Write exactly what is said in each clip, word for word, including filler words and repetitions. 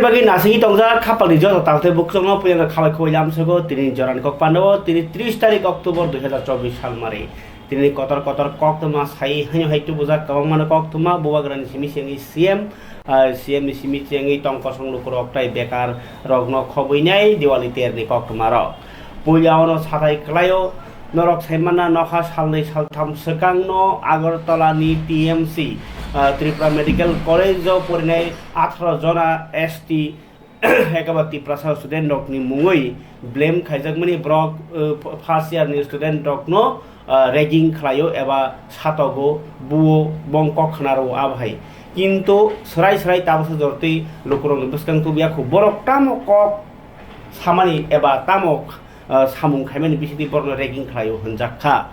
Bagwi nasingwi tongjak khapalni joto taktwi bukhukno puilano khabai khoboi lamsogo tini jorani kok pandao tini tris tarik October dui hazar chobbish salmari. Tini kotor kotor koktwma sai haino hai tubujak kwbangmano koktwma bubagrani simi sengwi C M, ah, C M ni simi sengwi tong kosong lukurok tai bekar rokno khobwinai Diwali terni koktwmarok. Puila ono sathai kwlaio, norok saimanna nokha salnwi saltham swkangno Agartala ni T M C, ah, Tripura Medical College o porinai atharo jona S T, ekaba Tiprasa student rokni mungwi blame khaijakmani borok, ah, first year ni student rokno, ah, ragging khlaio eba satogo, buo, bong kok khna rwo abo hai. Kintu swrai swrai tabuksa jortwi lukurokni bwskang tubuyakhu borok tamo kok samani eba tamo, ah, samung khaimani bisingtwi borokno ragging khlaio hwnjak kha.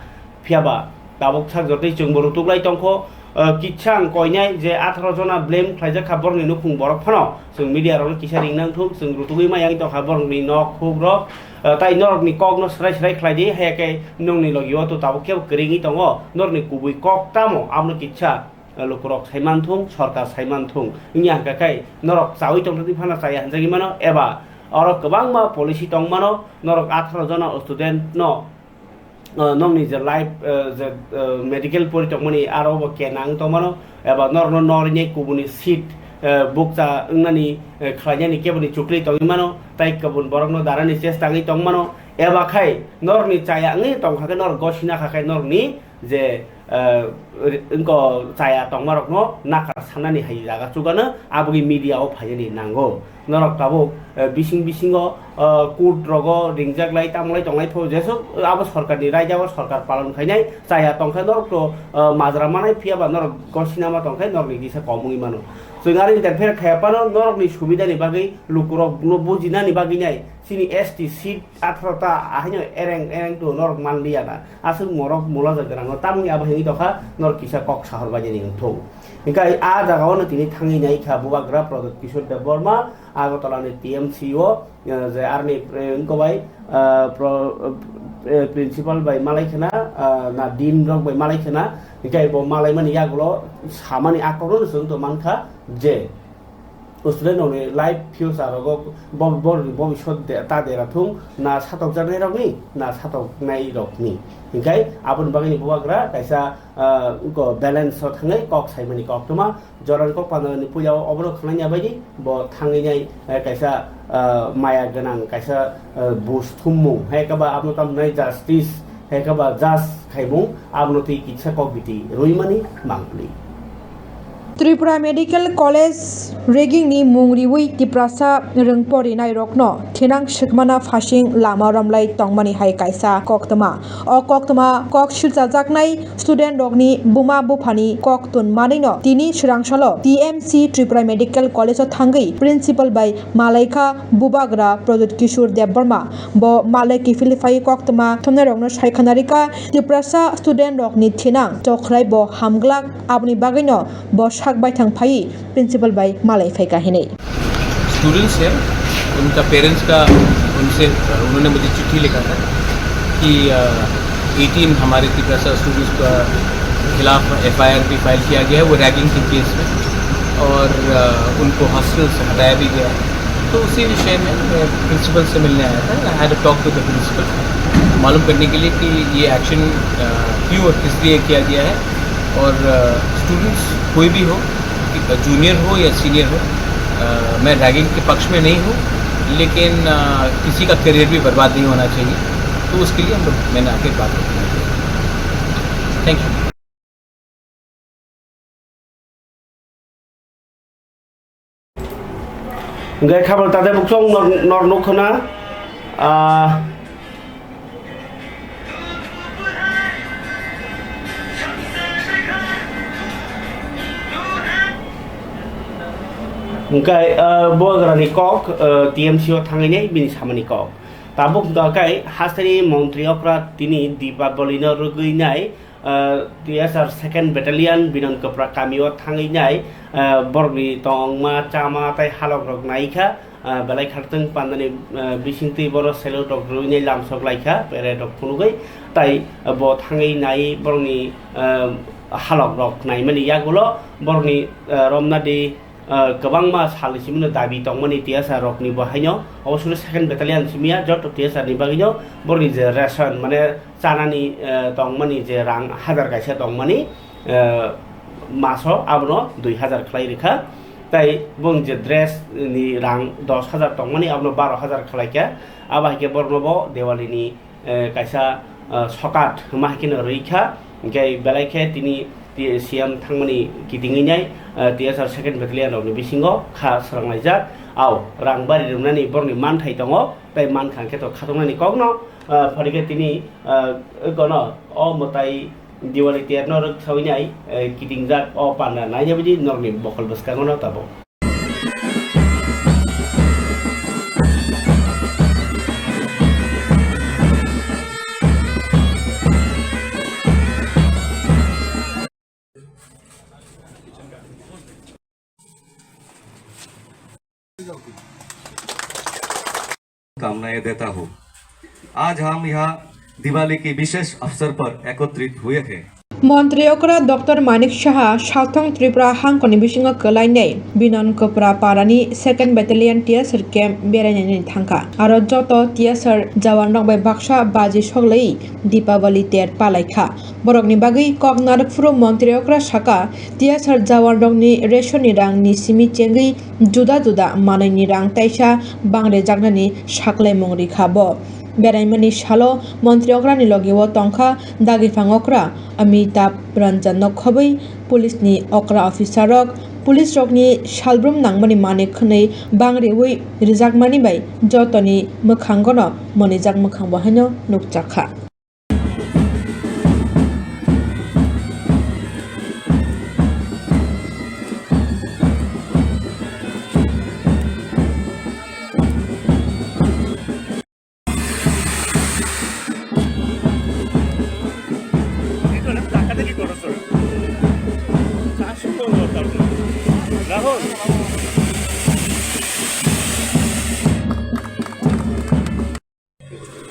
Phiyaba tabuk sak jortwi chwngbo rutuklai tongkho, ah, kisa ang koinai je atharo jona blame khlaijak kha borokni nukhung borok phano chwng media rokno kisa ring nang thung, chwng rutugwi ma yang tongkha borokni nok huk rok, ah, tai norokni kokno swrai swrai khlai di, haya khe nongni logi o to tabuk khe kwrwngwi tongo, norokni kubui kok tamo abono kisa lukurok sai man thung, sorkar sai man thung. Wngya hwnkha khe norok chaui tongthokni phano chaya hwnjagwi mano, eba oro kwbangma policy tong mano, norok atharo jona student no, uh, nokni je life, uh, je, uh, medical pori tongmani aro bo kena wng tong mano, eba norokno norinai kubuni seat, uh, bukcha wngnani, uh, khlainani keboni chukli tongwi mano, tai kubun borokno darani chesta wngwi tong mano, eba khai norokni chaya wngwi tongkha khe norok gosina kha khe norokni je, eh, ri-, wngko chaya tongmarokno nakar sanani hai jaga chugano, aboni media o phainani nango. Norok tabuk, eh, bising bisingo, eh, court rogo ringjak lai, tamo lai tonglai pho, jesuk abo sorkarni raida o sorkar palon khainai, chaya tongkhe norok to, eh, majra manai, phiyaba norok gosina ma tongkhe norokni kisa kom wngwi mano. Chwng ani interfere khaya phano norokni subidani bagwi lukurokno bujinani bagwi nai chini S T seat atharo ta ahaino ereng ereng to norok manliya na. Aswk morok mula jagrango tamni abo hwnwi tongkha, norok kisa kok sahor bainani wngthung. Hingkhe a jagao no tini thangwi naikha Bubagra Pradyut Kishore Debbarma, Agartala ni T M C o, eh, je arni, eh, wngko bai, eh, pro-, eh, principal bai malai khna, eh, na dean rok bai malai khna, hingkhe bo malaimani yagulo samani a kokno no chwng to mankha je, student rokni life future rogo bo-, borokni bobiswt de-, ta dera thung, na satokjaknai rokni, na satoknai rokni. Hinkhe aboni bagwi ni bubagra kaisa, ah, wngko balance o thangwi kok saimani koktwma, jorani kok pandani puila o obono khwnai ya baidi, bo thangwi nai, eh, kaisa, ah, maya gwnang, kaisa, ah, buj thummung, hai khe ba abono tamo hwnai justice, hai khe ba judge khaimung, abono twi kisa kok biti rwimani mangpli. Tripura Medical College ragging ni mung riwi Tiprasa rwng porinai rokno thinang swkmana phasing lama romlai tongmani hai kaisa koktwma. O koktwma kok silchajaknai student rokni buma buphani kok tun manwino tini swrangsalo T M C Tripura Medical College o thangwi principal bai malaikha bubagra Pradyut Kishore Debbarma. Bo malai kiphilwi phaiwi koktwma thumnairokno sai khna rikha, Tiprasa student rokni thinang chokhlai bo hamglak, aboni bagwino bo sak baithang phaiwi principal bai malai phaikha hinwi. Students हैं, उनका पेरेंट्स का, उनसे, उन्होंने मुझे चिट्ठी लिखा था कि, अ, एटीन हमारे तिपरासा स्टूडेंट्स के खिलाफ एफआईआर भी फाइल किया गया है, वो रैगिंग के केस में, और, अ, उनको हॉस्टल से हटाया भी गया है। तो उसी विषय में मैं प्रिंसिपल से मिलने आया था। I had a talk with the principal। मालूम करने के लिए कि ये एक्शन, अ, क्यों और किस लिए किया गया है, और, अ, स्टूडेंट्स कोई भी हो, कि जूनियर हो या सीनियर हो, अ, मैं रैगिंग के पक्ष में नहीं हूँ, लेकिन, अ, किसी का करियर भी बर्बाद नहीं होना चाहिए, तो उसके लिए हम लोग, मैंने आके बात रखी। Thank you. Hingke khabal tade buksong nor, nor nukho na, ah, hingke, ah, bubagrani kok, ah, T M C o thangwi nai bini samani kok. Tabuk hingka khe hasteni montri okra tini Dipabali no rwgwi nai, ah, T S R second battalion Binon Kwpra kami o thangwi nai, ah, borokni tongma chama tei halok rok nai kha, ah, belai khartwng pandani, ah, bisingtwi borok salute rok rwwi nai lamsok lai kha, parade rok phunugwi tai, ah, bo thangwi nai borokni, ah, halok rok naimani yagulo borokni, ah, romnadi ah, kwbangma salni simi no dabi tongmani T S R rokni bo haino, obo suri second battalion simi ya, joto T S R ni bagwi no borokni je ration, mane chanani, eh, tongmani je rang hajar kaisa tongmani, eh, maso abono dui hajar khlai rikha. Tai bong je dress ni rang dos hajar tongmani abono baro hajar khlai kha. Abo hai khe borokno bo Diwali ni, eh, kaisa, eh, sokat hwnma hai kheno rwi kha. Hinkhe belai khe tini T-, C M thangmani kitingwi nai, eh, T S R second battalion rokni bisingo kha swranglaijak. Au rang bari rwnani borokni manthai tongo, tai mankha hinkhe to khatungmani kokno, eh, phari khe tini, eh, kono o mwtai Diwali ter no rwk sawi nai, eh, kitingjak o panda naina bidi norokni bokol bwskango no tabuk. कामनाएं देता हूँ। आज हम यहाँ दिवाली की विशेष अवसर पर एकत्रित हुए हैं। Montri okra Doctor Manik Saha Southern Tripura hangkoni bisingo kwlainai Binon Kopra parani second battalion T S R camp berainani thangkha. Aro joto T S R jawan rok bai baksa baji soglai Deepavali ter palaikha. Borokni bagwi kok narwkphuru Montri okra saka, T S R jawan rokni ration ni rang ni simi chengwi juda juda manwi ni rang taisa bangrejaknani saklaimung rikha bo. Beraimani salo Montri okrani logio tongkha Dagiphan okra Amitabh Ranjan no khobwi police ni okra officer rok, police rokni salbrum nangmani manwi khwnwi bangriwi rijakmani bai jotoni mwkhangono monijak mwkhang bo haino nukjakha.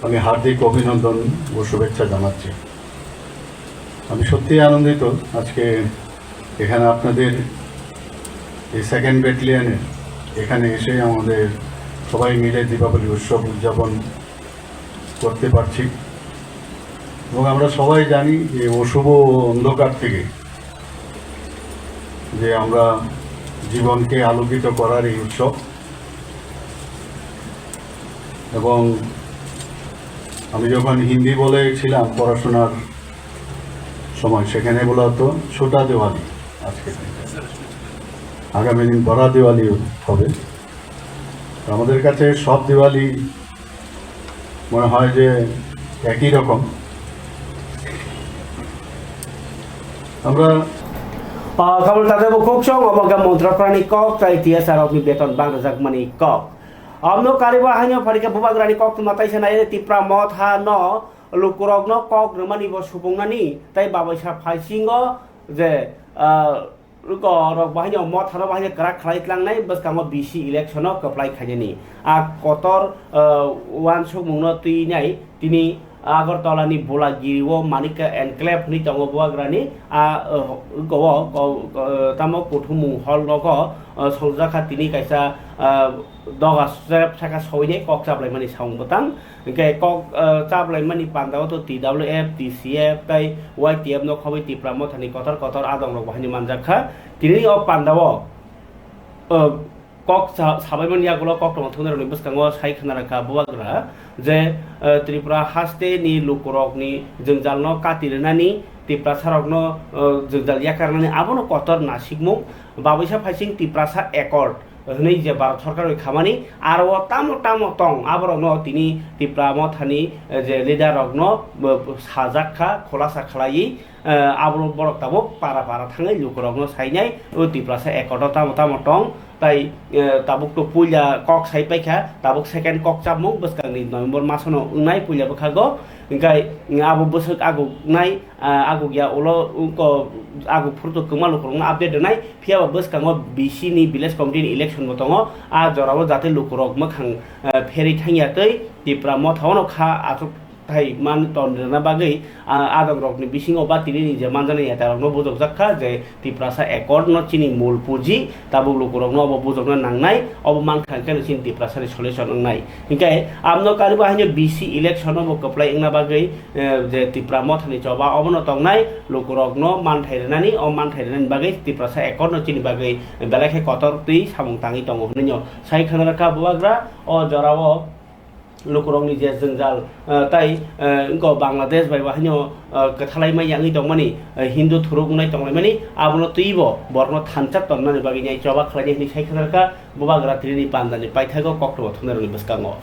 আমি হার্দিক অভিনন্দন ও শুভেচ্ছা জানাচ্ছি। আমি সত্যিই আনন্দিত আজকে এখানে আপনাদের এই সেকেন্ড ব্যাটালিয়নের এখানে এসে আমাদের সবাই মিলে দীপাবলি উৎসব উদযাপন করতে পারছি। এবং আমরা সবাই জানি যে অশুভ ও অন্ধকার থেকে যে আমরা জীবনকে আলোকিত করার এই উৎসব। এবং আমি যখন হিন্দি বলে ছিলাম পড়াশোনার সময়, সেখানে বলা হতো ছোটা দিওয়ালি। আজকে আগামী দিন বড়া দিওয়ালি হবে। তো আমাদের কাছে সব দিওয়ালি মনে হয় যে একই রকম। আমরা Ah, kabul tade bo kok chong, omo khe Montri okrani kok, tai T S R rokni beton bang rwjakmani kok. Amno kariba haino pharikhe bubagrani kok tuma taisa nai Tipra Motha no lukurokno kok rwmani bo supungnani tai babaisa phaisingo je, ah, lukurok bahaino Motha no bahaino kwrak khlai tlangnai bwskango B C election no kwplai khainani. A kotor, ah, uansukmung no twi nai tini Agartala ni Bolagiri o Manikya Enclave hwnwi tongo bubagrani. A, ah, lukurok, ko, ko, tamo kuthumung hall rogo, ah, songjakha tini kaisa, ah, doga sep saka sawinai kok chaplaimani samung bwtang. Hinkhe kok, ah, chaplaimani pandao to T W F, T C F tei Y T F no khobwi Tipra Mothani kotor kotor adongrok bo haino manjak kha. Tini o pandao, ah, kok sa-, sabaimani yagulo koktwma thumnairokni bwskango sai khna rwkha bubagra je, ah, Tripura haste ni lukurokni jwngjalno kati rwnani, Tiprasarokno, ah, jwngjal yakarnani abono kotor nasikmung. Babuisa phaising Tiprasa Accord hwnwi je Bharat Sorkar bai khamani, aro o tamo tamo tong, aborokno tini Tipra Mothani, eh, je leader rokno, eh, sajak kha, khulasa khlaiwi, eh, abo borok tabuk para para thangwi lukurokno sainai, o Tiprasa Accord o tamo tamo tong, tai, eh, tabuk to puila kok sai paikha, tabuk second kok chapmung bwskangni November masono wngnai puila bwkhago, hinkhe abo bwswk aguknai, ah, agukya ulo, ko, aguk phuru to kwma lukurokno update rwnai. Phiya ba bwskango B C ni village committee ni election bo tongo. A jorao jate lukurok mwkhang, ah, pherwi thangya tei Tipra Motha o no kha aswk Hai man ton rwna bagwi, ah, adongrokni bisingo ba tinini je manjaknai netarokno bujokjak kha je Tiprasa Accord no chini mul puji, tabuk lukurokno obo bujokna nangnai, obo mankha khe chini Tiprasani solution wngnai. Hinkhe amno karibo haino B C election obo kwplai wngna bagwi, eh, je Tipra Mothani choba obono tongnai, lukurokno manthai rwnani, o manthai rwnani bagwi Tiprasa Accord no chini bagwi belai khe kotor twi samung tangwi tongo hwnwi no sai khna rwkha bubagra o jorao. Lukurokni je jwngjal, eh, tai, eh, wngkha Bangladesh bai bo haino, eh, kwthalaima yangwi tongmani, eh, Hindu thuruk wngnai tonglaimani, abono twibo borokno thansa tonnani bagwi nai choba khlainai hwnwi sai khna rwkha bubagra tinini pandani paithago koktwma thumnairokni bwskango.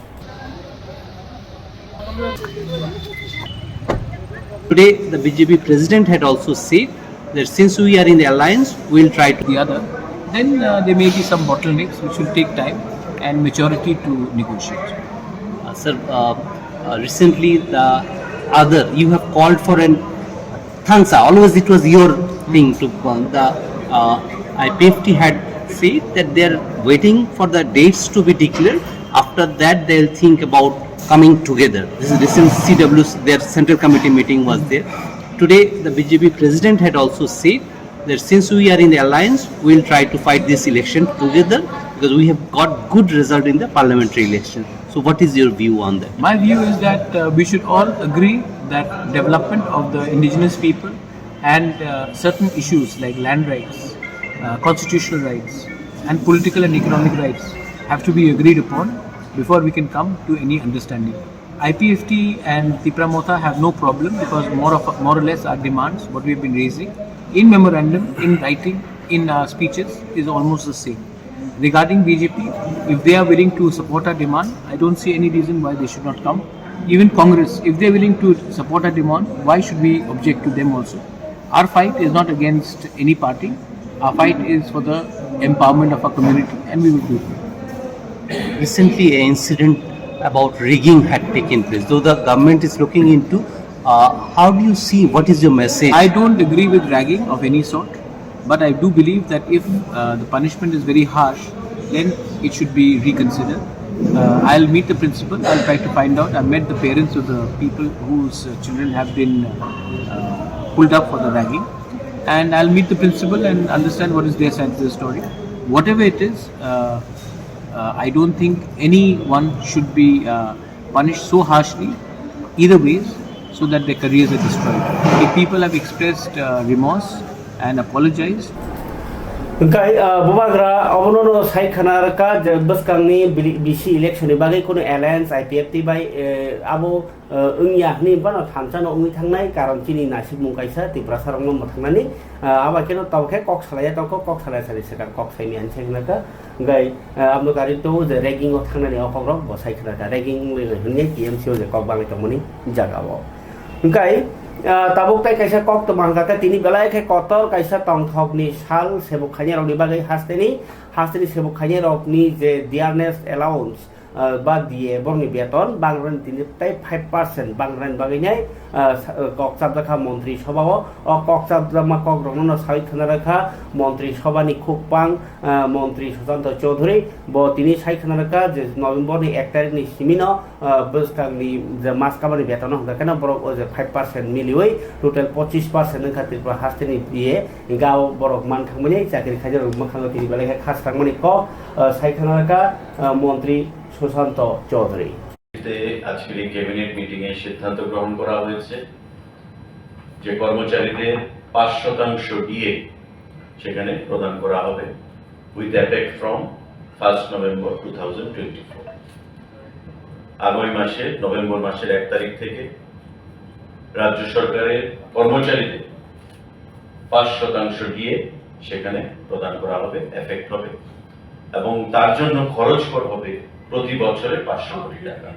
Today, the B J P president had also said that since we are in the alliance, we'll try to the other, then, uh, there may be some bottlenecks which will take time and maturity to negotiate. Uh, sir, uh, uh, recently the other, you have called for an thansa. Always it was your thing to, uh, the, uh, I P F T had said that they are waiting for the dates to be declared. After that, they'll think about coming together. This is recent C W C, their central committee meeting was there. Today, the B J P president had also said that since we are in the alliance, we'll try to fight this election together because we have got good result in the parliamentary election. So what is your view on that? My view is that, uh, we should all agree that development of the indigenous people and, uh, certain issues like land rights, uh, constitutional rights, and political and economic rights have to be agreed upon before we can come to any understanding. I P F T and Tipra Motha have no problem because more of, more or less our demands, what we have been raising in memorandum, in writing, in our speeches is almost the same. Regarding B J P, if they are willing to support our demand, I don't see any reason why they should not come. Even Congress, if they are willing to support our demand, why should we object to them also? Our fight is not against any party. Our fight is for the empowerment of our community, and we will do it. Recently, an incident about rigging had taken place. Though the government is looking into, uh, how do you see, what is your message? I don't agree with ragging of any sort, but I do believe that if, uh, the punishment is very harsh, then it should be reconsidered. Uh, I'll meet the principal. I'll try to find out. I met the parents of the people whose, uh, children have been, uh, pulled up for the ragging, and I'll meet the principal and understand what is their side of the story. Whatever it is, uh, uh, I don't think anyone should be, uh, punished so harshly either ways so that their careers are destroyed. If people have expressed, uh, remorse and apologized, Hwnkhe, ah, bubagra obono no sai khna rwkha je bwskangni bili-, B C election ni bagwi kunu alliance I P F T bai, eh, abo, eh, wngya hwnwi bono thansa no wngwi thangnai, karon chini naisik mung kaisa Tiprasa rokno mwthangnani, ah, abo khe no tabuk khe kok salaiya tongkho, kok salai sani swkang kok saimani hinwi sai khna rwkha. Hwnkhe, ah, aboni gari tongo je ragging o thangnani o kokrok bo sai khna rwkha, ragging wngwi rw hwnwi T M C o je kok bagwi tongmani jaga o. Hwnkhe, ah, tabuk tai kaisa koktwma hwnkha khe tini belai khe kotor kaisa tongthokni sal sebuk khainai rokni bagwi hasteni, hasteni sebuk khainai rokni je dearness allowance, ah, ba D A borokni beton bangrani tini tei five percent bangrani bagwi nai, ah, sa-, ah, kok chapjakha Montri Sobha o. O kok chapjakma kok rokno no sawi khna rwkha Montri Sobha ni khukpang, ah, Montri Sushanta Chowdhury. Bo tini sai khna rwkha je November ni ek tarikh ni simi no, ah, bwskangni je mas kabani beton no hwnkha khe no borok o je five percent miliwi total pochis percent wngkha Tripura hasteni D A. Hwnkhe o borok man thangmani chakri khainai rok mwkhango tini belai khe khas thangmani kok, ah, sai khna rwkha, ah, Montri Sushanta Chowdhury. তে আজকের এই cabinet meeting এ সিদ্ধান্ত গ্রহণ করা হয়েছে যে কর্মচারীদের পাঁচ শতাংশ ডিএ সেখানে প্রদান করা হবে, with effect from first November two thousand twenty-four। আগামী মাসে, নভেম্বর মাসের এক তারিখ থেকে রাজ্য সরকারের কর্মচারীদের পাঁচ শতাংশ ডিএ সেখানে প্রদান করা হবে, এফেক্ট হবে, এবং তার জন্য খরচ করা হবে প্রতি বছরে পাঁচশো কোটি টাকা।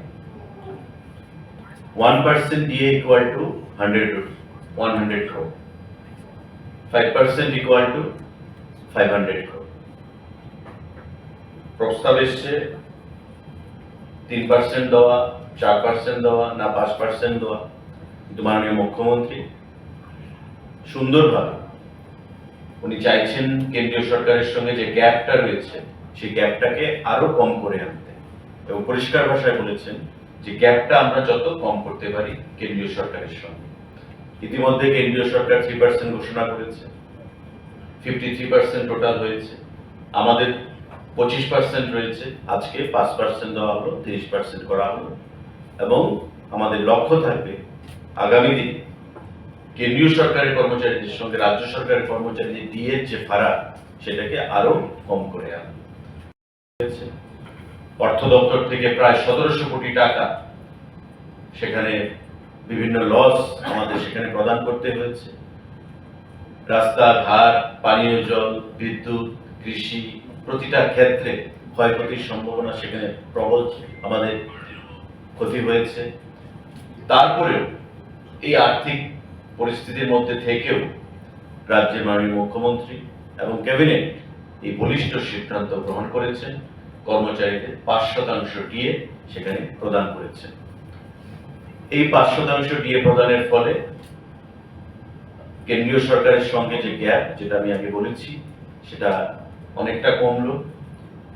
One percent D A equal to hundred, one hundred crore. Five percent equal to five hundred crore. প্রস্তাব এসছে তিন পার্সেন্ট দেওয়া, চার পার্সেন্ট দেওয়া, না পাঁচ পার্সেন্ট দেওয়া, কিন্তু মাননীয় মুখ্যমন্ত্রী সুন্দরভাবে উনি চাইছেন কেন্দ্রীয় সরকারের সঙ্গে যে গ্যাপটা রয়েছে, সেই গ্যাপটাকে আরো কম করে আনতে, এবং পরিষ্কার ভাষায় বলেছেন যে গ্যাপটা আমরা যত কম করতে পারি কেন্দ্রীয় সরকারের সঙ্গে। ইতিমধ্যে কেন্দ্রীয় সরকার থ্রি পার্সেন্ট ঘোষণা করেছে, ফিফটি থ্রি পার্সেন্ট টোটাল হয়েছে। আমাদের পঁচিশ পার্সেন্ট রয়েছে, আজকে পাঁচ পার্সেন্ট দেওয়া হলো, তিরিশ পার্সেন্ট করা হলো। এবং আমাদের লক্ষ্য থাকবে আগামী দিনে কেন্দ্রীয় সরকারের কর্মচারীদের সঙ্গে রাজ্য সরকারের কর্মচারীদের ডিএর যে ফারাক, সেটাকে আরো কম করে আনা। অর্থ দপ্তর থেকে প্রায় সতেরোশো কোটি টাকা সেখানে বিভিন্ন লস আমাদের সেখানে প্রদান করতে হয়েছে। রাস্তাঘাট, পানীয় জল, বিদ্যুৎ, কৃষি, প্রতিটা ক্ষেত্রে ক্ষয়ক্ষতির সম্ভাবনা সেখানে প্রবল আমাদের ক্ষতি হয়েছে। তারপরেও এই আর্থিক পরিস্থিতির মধ্যে থেকেও রাজ্যের মাননীয় মুখ্যমন্ত্রী এবং ক্যাবিনেট এই বলিষ্ঠ সিদ্ধান্ত গ্রহণ করেছেন, কর্মচারীদের পাঁচ শতাংশ ডিএ সেখানে প্রদান করেছেন। এই পাঁচ শতাংশ ডিএ প্রদানের ফলে কেন্দ্রীয় সরকারের সঙ্গে যে গ্যাপ, যেটা আমি আগে বলেছি, সেটা অনেকটা কমলো।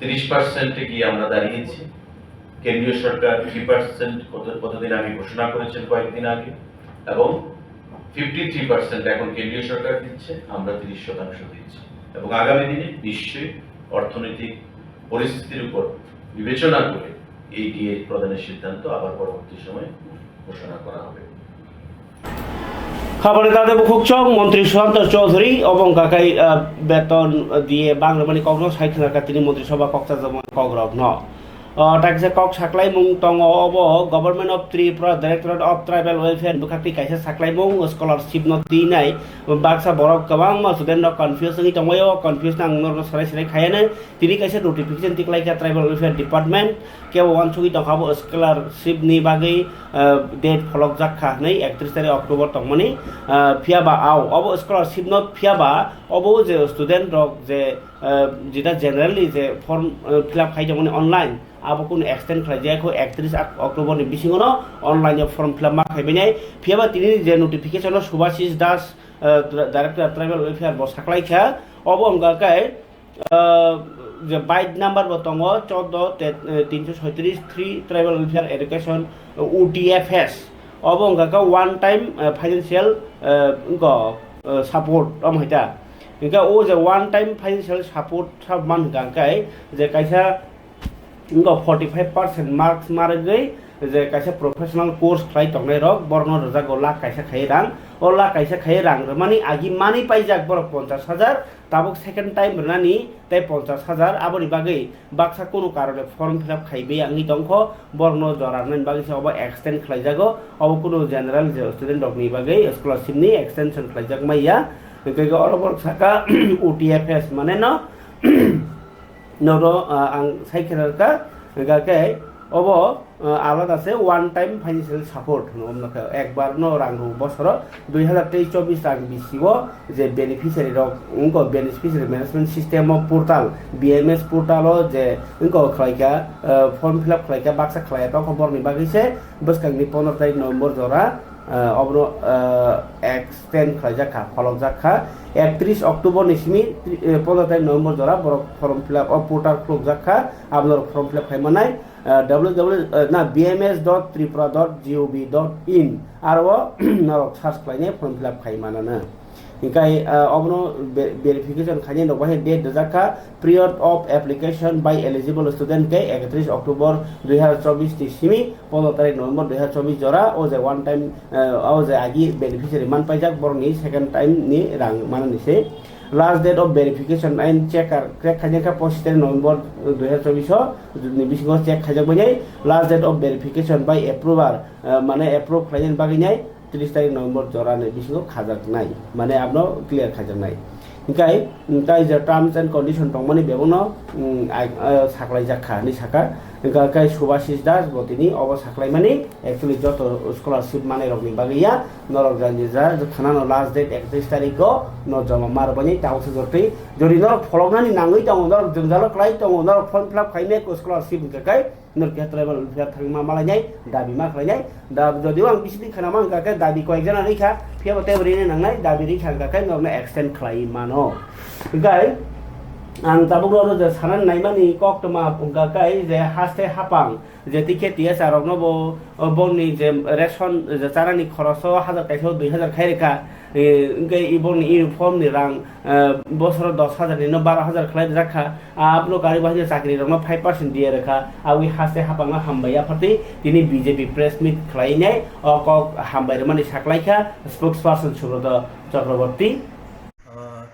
তিরিশ পার্সেন্টে গিয়ে আমরা দাঁড়িয়েছি। কেন্দ্রীয় সরকার থ্রি পার্সেন্ট কত, কতদিন আগে ঘোষণা করেছেন, কয়েকদিন আগে, এবং ফিফটি থ্রি পার্সেন্ট এখন কেন্দ্রীয় সরকার দিচ্ছে, আমরা তিরিশ শতাংশ দিচ্ছি। এবং আগামী দিনে নিশ্চয়ই অর্থনৈতিক পরিস্থিতির উপর বিবেচনা করে এই ডিএ প্রদানের সিদ্ধান্ত আবার পরবর্তী সময়ে ঘোষণা করা হবে। Habari tade bukhukchok Montri Sushanta Chaudhary obo wngkha khe, ah, beton diye bang rwmani kokno sai khna kha tini Montri Sabha kok chajakmani kokrokno. Ah, takisa kok saklaimung tongo obo Government of Tripura Directorate of Tribal Welfare bwkhakni kaisa saklaimung scholarship no twinai baksa borok kwbangma student rok confuse wngwi tongbaio, confuse no ang norokno swrai swrai khaianai. Tini kaisa notification tiklaikha Tribal Welfare Department, kebo uansugwi tongkha bo scholarship ni bagwi, ah, date pholokjak kha hwnwi, ekatris tarik October tongmani, ah, phiyaba ao obo scholarship no phiyaba obo je student rok je, ah, jeta generally je form, ah, fill up khai tongmani online, abo kunu extend khlaijak kho, ekatris October ni bisingo no online o form fill up ma khaibainai. Phiyaba tini je notification o Subhashish Das, ah, Director Tribal Welfare bo saklaikha, obo wngkha khe, ah, je bike number bo tongo, chordo te, eh, tinso soitris three Tribal Welfare Education, O T F S. Obo wngkha khe one time, eh, financial, eh, wngkha, eh, support, omo hai ta. Hingkhe o je one time financial support sa man hingkha khe je kaisa wngkha forty five percent marks ma rwgwi je kaisa professional course khlai tongnai rok, borokno rwjago lakh kaisa khai rang. O lakh kaisa khai rang rwmani agi manwi paijak borok ponchash hajar, tabuk second time rwnani tei ponchash hajar, aboni bagwi baksa kunu karone form fill up khaibai wngwi tongkho, borokno jora rwnani bagwi se obo extend khlaijago, obo kunu general je student rokni bagwi scholarship ni extension khlaijak maya, hwnkhe oro borok saka O T F S mane no, nono, ah, ang sai khe rwkha, hwnkhe obo, ah, alada se one time financial support hwno, omno khe ekbar no rang rw bosoro dui hazar teis chobbish rang bisio je beneficiary rok wngkha beneficiary management system o portal, B M S portal o je wngkha khlaikha, ah, form fill up khlaikha baksa khlaiya tongkha borokni bagwi se bwskangni pondro tarik November jora, ah, obono, ah, extend khlaijak kha, pholokjak kha. Ekatris October ni simi, tri-, eh, pondro tarik November jora borok form fill up o portal khulukjak kha, abo norok form fill up khai manai, ah, W W W, eh, na, B M S dot tripura dot gov dot in aro o norok search khlainai form fill up khai manana. Hinkhe, ah, obono ve-, verification khainai rok bahai date rijak kha, period of application by eligible student khe ekatris October dui hazar chobbish ni simi pondro tarik November dui hazar chobbish jora, o je one time, ah, o je agi beneficiary man paijak borokni second time ni rang manani se. Last date of verification and checker crack khaijak kha pochishe tarik November dui hazar chobbish o ni bisingo check khaijak bainai. Last date of verification by approver, ah, mane approve khlainani bagwi nai tris tarik November jora ni bisingo khajaknai, mane abono clear khaijaknai. Hinkhe, mm, tai je terms and condition tongmani bebakno, mm, ai, ah, saklaijak kha hinwi sakha. Hinkhe khe Subhashish Das bo tini obo saklaimani, actually joto scholarship manai rokni bagwi ya, norok jani ja, je khanano last date ekatris tarikh o no joma ma rwbaini tabuk se jotwi. Jodi norok pholoknani nangwi tongo, norok jwngjalo kwlai tongo, norok form fill up khaimai kho scholarship hinkhe khe, Norok keha tribal welfare thangma malainai, dabi ma khlainai. Da, jodio ang bising khana ma wngkha khe dabi koyek jana rikha, phiya bo tei bo rina nangnai, dabi rikha wngkha khe norokno extend khlai mano. Hwnkhe, Ang tabuk rok je sanani naimani koktwma pungka kai je haste hapang je tikhe T S R rokno bo, o, bongni je ration je chanani khoroso hajar kaisa dui hajar khai rwkha, e, hwnkhe i bongni uniform ni rang, e, bosoro dos hajar ni no baro hajar khlai rwjak kha, abono karwi bahai chakri rokno five percent diya rwkha, aboni haste hapangno hambai yaphartwi tini B J P press meet khlainai o kok hambai rwmani saklaikha spokesperson Subroto Chakraborty. আহ,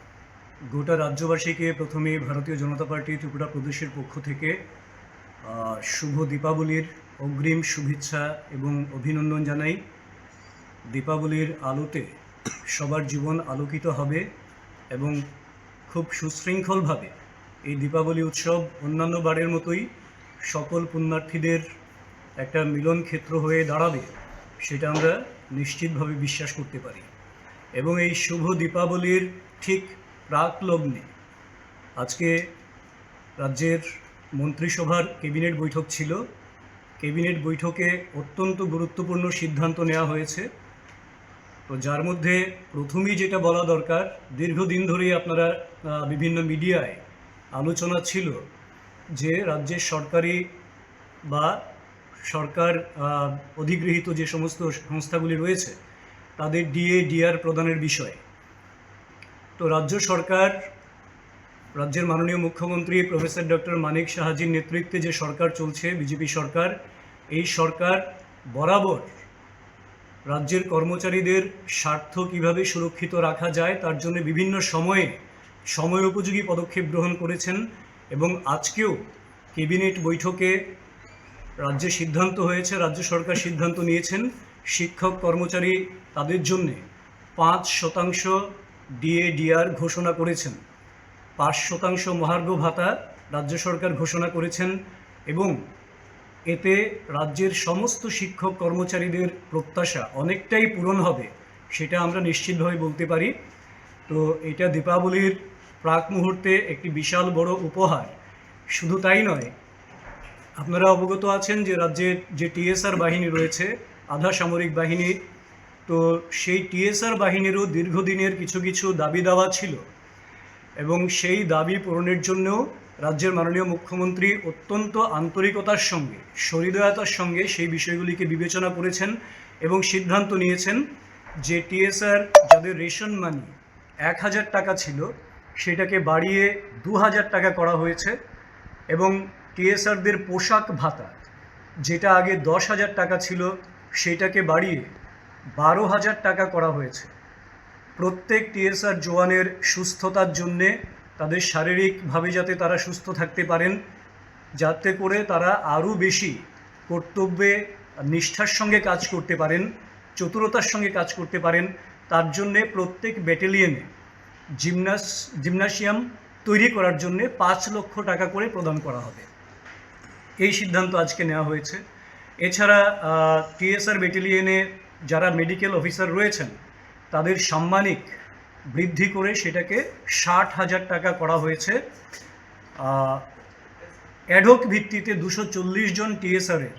গোটা রাজ্যবাসীকে প্রথমেই ভারতীয় জনতা পার্টি ত্রিপুরা প্রদেশের পক্ষ থেকে, আহ, শুভ দীপাবলির অগ্রিম শুভেচ্ছা এবং অভিনন্দন জানাই। দীপাবলির আলোতে সবার জীবন আলোকিত হবে এবং খুব সুশৃঙ্খলভাবে এই দীপাবলি উৎসব অন্যান্য বারের মতোই সকল পুণ্যার্থীদের একটা মিলন ক্ষেত্র হয়ে দাঁড়াবে, সেটা আমরা নিশ্চিতভাবে বিশ্বাস করতে পারি। এবং এই শুভ দীপাবলির ঠিক প্রাক লগ্নে আজকে রাজ্যের মন্ত্রিসভার ক্যাবিনেট বৈঠক ছিল। ক্যাবিনেট বৈঠকে অত্যন্ত গুরুত্বপূর্ণ সিদ্ধান্ত নেওয়া হয়েছে। তো যার মধ্যে প্রথমেই যেটা বলা দরকার, দীর্ঘদিন ধরেই আপনারা, আহ, বিভিন্ন মিডিয়ায় আলোচনা ছিল যে রাজ্যের সরকারি বা সরকার, আহ, অধিগৃহীত যে সমস্ত সংস্থাগুলি রয়েছে, তাদের ডিএ, ডিআর প্রদানের বিষয়ে। তো রাজ্য সরকার, রাজ্যের মাননীয় মুখ্যমন্ত্রী প্রফেসর ডক্টর মানিক সাহাজির নেতৃত্বে যে সরকার চলছে, বিজেপি সরকার, এই সরকার বরাবর রাজ্যের কর্মচারীদের স্বার্থ কিভাবে সুরক্ষিত রাখা যায়, তার জন্য বিভিন্ন সময়ে সময়োপযোগী পদক্ষেপ গ্রহণ করেছেন এবং আজকেও ক্যাবিনেট বৈঠকে রাজ্যে সিদ্ধান্ত হয়েছে, রাজ্য সরকার সিদ্ধান্ত নিয়েছেন, শিক্ষক কর্মচারী তাদের জন্যে পাঁচ শতাংশ ডিএ, ডিআর ঘোষণা করেছেন, পাঁচ শতাংশ মহার্ঘ ভাতা রাজ্য সরকার ঘোষণা করেছেন এবং এতে রাজ্যের সমস্ত শিক্ষক কর্মচারীদের প্রত্যাশা অনেকটাই পূরণ হবে, সেটা আমরা নিশ্চিতভাবে বলতে পারি। তো এটা দীপাবলির প্রাক মুহূর্তে একটি বিশাল বড় উপহার। শুধু তাই নয়, আপনারা অবগত আছেন যে রাজ্যের যে টিএসআর বাহিনী রয়েছে, আধা সামরিক বাহিনী, তো সেই টিএসআর বাহিনীরও দীর্ঘদিনের কিছু কিছু দাবি দাওয়া ছিল এবং সেই দাবি পূরণের জন্যও রাজ্যের মাননীয় মুখ্যমন্ত্রী অত্যন্ত আন্তরিকতার সঙ্গে, সহৃদয়তার সঙ্গে সেই বিষয়গুলিকে বিবেচনা করেছেন এবং সিদ্ধান্ত নিয়েছেন যে টিএসআর যাদের রেশন মানি এক হাজার টাকা ছিল, সেটাকে বাড়িয়ে দু হাজার টাকা করা হয়েছে এবং টিএসআরদের পোশাক ভাতা, যেটা আগে দশ হাজার টাকা ছিল, সেটাকে বাড়িয়ে বারো হাজার টাকা করা হয়েছে। প্রত্যেক টিএসআর জওয়ানের সুস্থতার জন্যে, তাদের শারীরিকভাবে যাতে তারা সুস্থ থাকতে পারেন, যাতে করে তারা আরও বেশি কর্তব্যে নিষ্ঠার সঙ্গে কাজ করতে পারেন, চতুরতার সঙ্গে কাজ করতে পারেন, তার জন্যে প্রত্যেক ব্যাটালিয়নে জিমনাস-, জিমনাসিয়াম তৈরি করার জন্যে পাঁচ লক্ষ টাকা করে প্রদান করা হবে। এই সিদ্ধান্ত আজকে নেওয়া হয়েছে। এছাড়া, আহ, টিএসআর ব্যাটালিয়নে যারা মেডিকেল অফিসার রয়েছেন, তাদের সাম্মানিক বৃদ্ধি করে সেটাকে ষাট হাজার টাকা করা হয়েছে। আহ, অ্যাডহক ভিত্তিতে দুশো চল্লিশ জন টিএসআর এর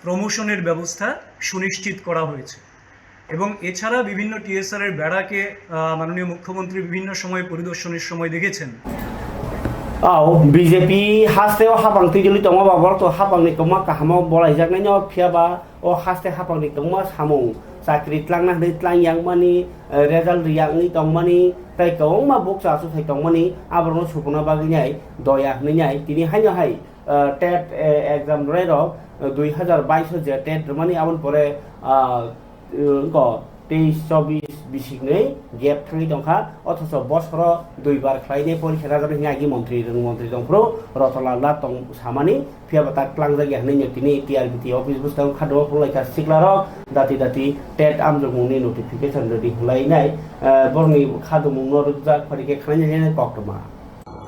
প্রমোশনের ব্যবস্থা সুনিশ্চিত করা হয়েছে এবং এছাড়া বিভিন্ন টিএসআর এর বেড়াকে, আহ, মাননীয় মুখ্যমন্ত্রী বিভিন্ন সময় পরিদর্শনের সময় দেখেছেন। Au, B J P haste o hapang twijoli tongo ba, borok to hapang ni kwma kaham o bolai jak nai no, phiya ba o haste hapang ni kwma samung, chakri tlangna hinwi tlang yang mani, eh, result ri yang wngwi tong mani, tei kwbangma bukcha achuk sai tong mani, aborok no supuna bagwi nai, doya hinwi nai, tini haino hai, eh, tet, eh, exam rwnairok, eh, dui hazar baish o je tet rwmani, aboni pore, ah, eh, wngkha teis chobis bisik ni gap thangwi tongkha, othocho bosoro duibar khlainai porikha rajak hinwi agi montri rwng montri tongphuru Rotolal Nath tong samani, phiya ba tak tlangjak ya hinwi tini T R B T office bwskango khadok phunlaikha siklarok dati dati tet amjokmungni notification rwdi hinlainai, eh, borokni khadokmungno rwkjak phari khe khwlainai koktwma.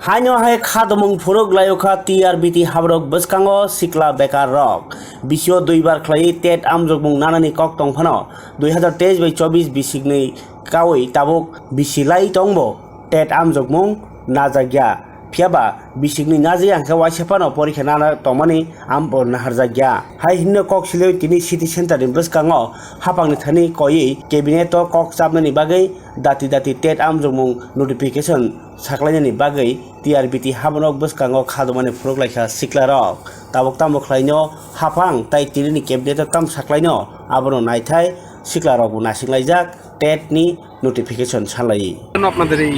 Haino hai khadomung phuruk layokha T R B T haborok bwskango sikla bekar rok. Bisio duibar khlaiwi tet amjokmung nanani kok tong phano, dui hazar teis bai chobis bisikni kawi tabuk bisi lai tongbo tet amjokmung najakya. Phiya ba bisikni najai hwnkhe waisa phano porikha nana tongmani abo naharjakya. Hai hinno kok silwi tini city center ni bwskango hapangni thani koiwi cabinet o kok chapnani bagwi dati dati tet amjokmung notification saklainani bagwi T R B T haborok bwskango khadumani phunuk laikha siklarok. Tabuk tamo khlaino haphang tai tinini cabinet o tam saklaino abono naithai siklarokbo naisinglaijak tet ni notification salai. আপনাদের এই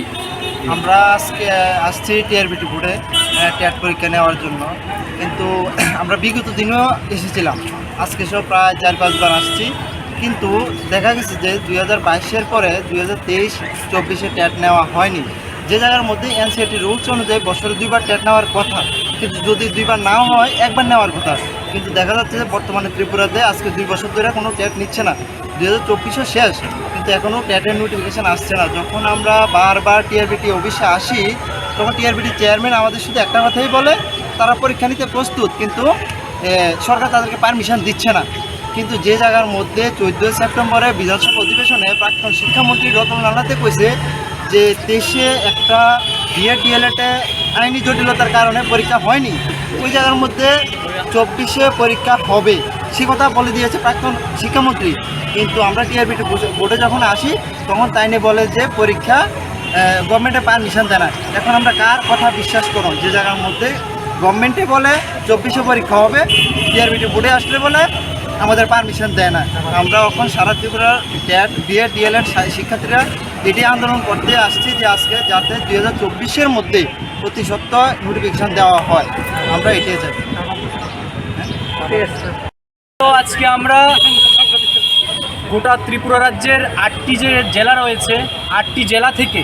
আমরা আজকে আসছি টিআরবিটি বোর্ডে, আহ, টেট পরীক্ষা নেওয়ার জন্য, কিন্তু আমরা বিগত দিনও এসেছিলাম, আজকে সহ প্রায় চার পাঁচবার আসছি, কিন্তু দেখা গেছে যে দুই হাজার বাইশের পরে দুই হাজার তেইশ চব্বিশে টেট নেওয়া হয়নি। যে জায়গার মধ্যে এনসিইআরটি রুলস অনুযায়ী বছরে দুইবার টেট নেওয়ার কথা, কিন্তু যদি দুইবার নাও হয়, একবার নেওয়ার কথা, কিন্তু দেখা যাচ্ছে যে বর্তমানে ত্রিপুরাতে আজকে দুই বছর ধরে কোনো টেট নিচ্ছে না। দুই হাজার চব্বিশও শেষ, কিন্তু এখনও টেটের নোটিফিকেশন আসছে না। যখন আমরা বারবার টিআরবিটি অফিসে আসি, তখন টিআরবিটি চেয়ারম্যান আমাদের শুধু একটা কথাই বলে, তারা পরীক্ষা নিতে প্রস্তুত, কিন্তু এ, সরকার তাদেরকে পারমিশন দিচ্ছে না। কিন্তু যে জায়গার মধ্যে চোদ্দোই সেপ্টেম্বরে বিধানসভা অধিবেশনে প্রাক্তন শিক্ষামন্ত্রী রতনলাল নাথে কইছে যে দেশে একটা বিএড ডিএলএড এ আইনি জটিলতার কারণে পরীক্ষা হয়নি, ওই জায়গার মধ্যে চব্বিশে পরীক্ষা হবে, সে কথা বলে দিয়েছে প্রাক্তন শিক্ষামন্ত্রী। কিন্তু আমরা টিআরবিটি বোর্ডে যখন আসি, তখন তাইনে বলে যে পরীক্ষা, আহ, গভর্নমেন্টে পারমিশন দেয় না। এখন আমরা কার কথা বিশ্বাস করব? যে জায়গার মধ্যে গভর্নমেন্টে বলে চব্বিশে পরীক্ষা হবে, টিআরবিটি বোর্ডে আসলে বলে আমাদের পারমিশন দেয় না। আমরা এখন সারা ত্রিপুরার টেট, বিএড, ডিএলএড শা-, শিক্ষার্থীরা এটি আন্দোলন করতে আসছি যে আজকে যাতে দুই হাজার চব্বিশের মধ্যে অতি সত্বর নোটিফিকেশন দেওয়া হয়, আমরা এটাই চাই। তো আজকে আমরা গোটা ত্রিপুরা রাজ্যের আটটি যে জেলা রয়েছে, আটটি জেলা থেকে